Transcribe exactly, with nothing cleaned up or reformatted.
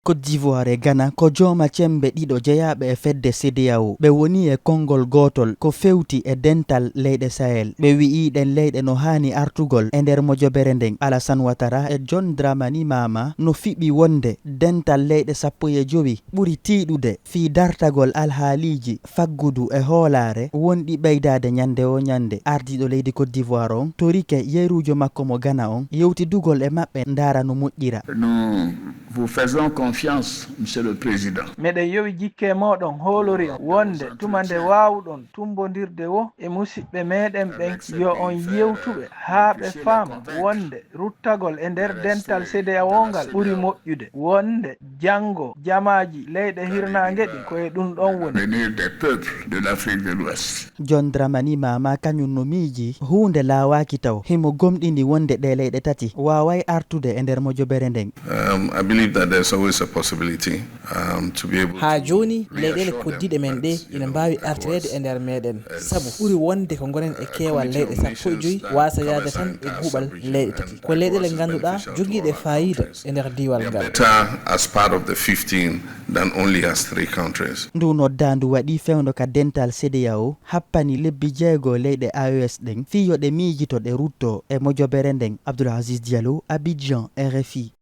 Côte d'Ivoire e Ghana ko jooma cemmbe ɗiɗo jeyaaɓe e fedde CEDEAO. Ɓe woni e konngol gootol ko feewti e dental leyɗe Sahel. Ɓe wiyi ɗeen leyɗe no haani artugol e nder mojobere nden. Alassane Ouattara e John Dramani Mahama no fiɓi wonde dental leyɗe sappo e jowi ɓuri tiiɗude fii dartagol alhaaliiji faggudu e hoolaare wonɗi ɓeydaade ñannde woo ñannde. Ardiiɗo leydi Côte d'Ivoire on torike yeeruujo makko mo Ghana on yewtidugol e maɓɓe ndaara no moƴƴira. Nous vous faisons confiance, Monsieur le Président. Meɗen yowi jikke mooɗon hoolori on wonde tuma nde waawuɗon tummbondirde woo e musiɓɓe meɗen ɓen yo on yewtuɓe haa ɓe faama wonde ruttagol e nder dental CEDEAO ngal ɓuri moƴƴude, wonde janngo jamaaji leyɗe hirnaange ɗin ko e ɗun ɗon woni. L'avenir des peuples de l'Afrique de l'Ouest. John Dramani Mahama kañun no miiji huunde laawaaki taw. Himo gomɗini wonde ɗee leyɗe tati waaway artude e nder mojobere nden. Um, I believe that there's always a possibility um, to be able Haa to jooni leyɗeele reassure koddiiɗe them men that, ɗe you ina know, mbaawi ECOWAS artireede e nder meɗen as sabu ɓuri wonde ko ngonen e a keewal committee of leyɗe sappo e joyi nations that waasa covers yaade tan an- e as guuɓal a region leyɗe and tati. Ko leyɗeele ECOWAS is ngannduɗaa beneficial to jogiiɗe all our faayiida countries. E nder diiwal They are ngal. Better as part of the fifteen than only as three countries. Ndu noddaandu waɗi fewndo ka dental CEDEAO happani lebbi jeego leyɗe A E S ɗen fii yo ɗe miijito ɗe ruttoo e mojobere nden. Abdoul Aziz Diallo, Abidjan, R F I.